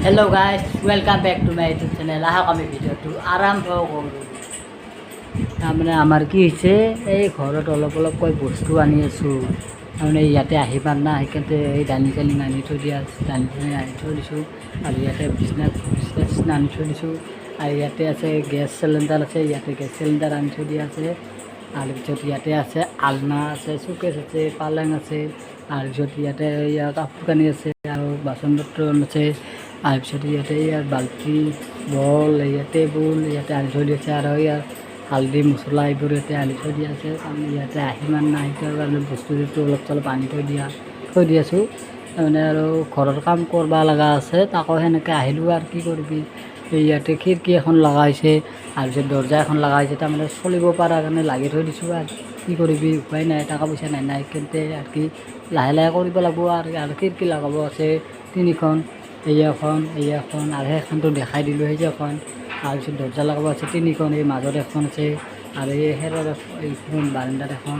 Hello guys, welcome back to my YouTube channel. আহক, আমি ভিডিঅ'টো আৰম্ভ কৰোঁ। তাৰমানে আমাৰ কি হৈছে, এই ঘৰত অলপ অলপকৈ বস্তু আনি আছোঁ। তাৰমানে ইয়াতে আহিবাৰ না, সেইকাৰণে এই দালি চালি আনি থৈ দিয়া আছে। দালি চালি আনি থৈ দিছোঁ আৰু ইয়াতে বিচনা বিচনা চিচনা আনি থৈ দিছোঁ। আৰু ইয়াতে আছে গেছ চিলিণ্ডাৰ আছে, ইয়াতে গেছ চিলিণ্ডাৰ আনি থৈ দিয়া আছে। তাৰপিছত ইয়াতে আছে আলনা আছে, চুকেছ আছে, পালেং আছে। তাৰপিছত ইয়াতে ইয়াৰ কাপোৰ কানি আছে আৰু বাচন বৰ্তন আছে। তাৰপিছত ইয়াতে ইয়াৰ বাল্টি, বল, ইয়াত টেবুল ইয়াতে আনি থৈ দিছে। আৰু ইয়াৰ হালধি, মছলা এইবোৰ ইয়াতে আনি থৈ দিয়া আছে। তাৰমানে ইয়াতে আহিমান নাই, সেইটো কাৰণে বস্তু চস্তু অলপ চলপ আনি থৈ দি আছোঁ। তাৰমানে আৰু ঘৰৰ কাম কৰিব লগা আছে, তাকো সেনেকৈ আহিলোঁ। আৰু কি কৰিবি? এই ইয়াতে খিৰিকী এখন লগা হৈছে, তাৰপিছত দৰ্জা এখন লগা হৈছে। তাৰমানে চলিব পৰাৰ কাৰণে লাগি থৈ দিছোঁ। আৰু কি কৰিবি, উপায় নাই, টকা পইচা নাই নাই কিন্তু আৰু কি লাহে লাহে কৰিব লাগিব। আৰু খিৰিকী লগাব আছে তিনিখন, এই এখন, এই এখন আৰু সেইখনতো দেখাই দিলোঁ, সেই যে এখন। তাৰপিছত দৰ্জা লগাব আছে তিনিখন, এই মাজত এখন আছে আৰু এই খেৰৰ এইখন বাৰাণ্ডাত এখন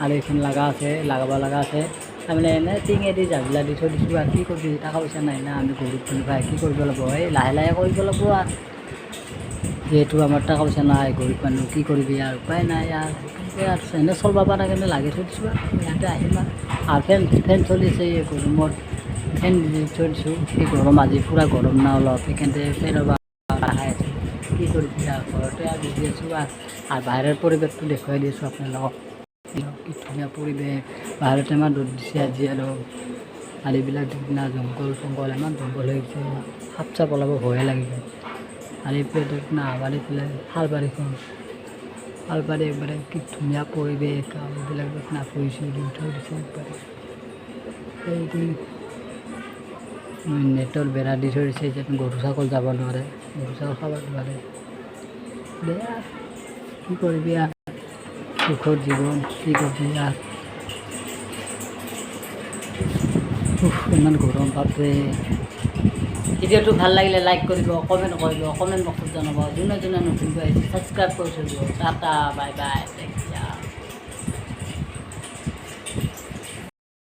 আৰু এইখন লগা আছে, লগাব লগা আছে। তাৰমানে এনেই টিঙেদি জাবিলা দি থৈ দিছোঁ। আৰু কি কৰিবি, টকা পইচা নাই না, আমি গৰীব মানুহ ভাই, কি কৰিব লাগিব? এই লাহে লাহে কৰিব লাগিব। আৰু যিহেতু আমাৰ টকা পইচা নাই, গৰীব মানুহ, কি কৰিবি আৰু, উপায় নাই। আৰু সেনেকৈ আৰু এনে চলিব পৰা কাৰণে লাগি থৈ দিছোঁ। আৰু ইয়াতে আহিম। আৰু ফেন ফেন চলিছে। এই গৰমত ফেন দি থৈ দিছোঁ। এই গৰম, আজি পূৰা গৰম না অলপ, সেইকাৰণে ফেনৰ খাই আছোঁ। কি কৰিবি আৰু, ঘৰতে আৰু বিজি আছোঁ। আৰু বাহিৰৰ পৰিৱেশটো দেখুৱাই দি আছোঁ আপোনালোকক। কি ধুনীয়া পৰিৱেশ বাহিৰত! ইমান ৰ'দ দিছে আজি। আৰু আৰু এইবিলাক না জংঘল চংঘল, ইমান জংঘল হৈ গৈছে, সাপ চাপ ওলাব ভয়ে লাগি যায়। আৰু এইফালে না আমাৰ এইফালে শালবাৰীখন, শালবাৰী একবাৰে কি ধুনীয়া পৰিৱেশ। আৰু এইবিলাক না ফুৰি দি থৈ দিছে একবাৰে। এইটো নেটৰ বেৰা দি থৈ দিছে যাতে গৰু ছাগল যাব নোৱাৰে, গৰু ছাগল খাব নোৱাৰে। দে আৰু কি কৰিবি আৰু, সুখৰ জীৱন, কি কৰিবি আৰু। উফ, ইমান গৰম, বাপৰে! ভিডিঅ'টো ভাল লাগিলে লাইক কৰিব, কমেণ্ট কৰিব, কমেণ্ট বক্সত জনাব। যোনে যোনে নতুনকৈ আহিছে, ছাবস্ক্ৰাইব কৰি থৈ দিব। Tata, bye bye, take care.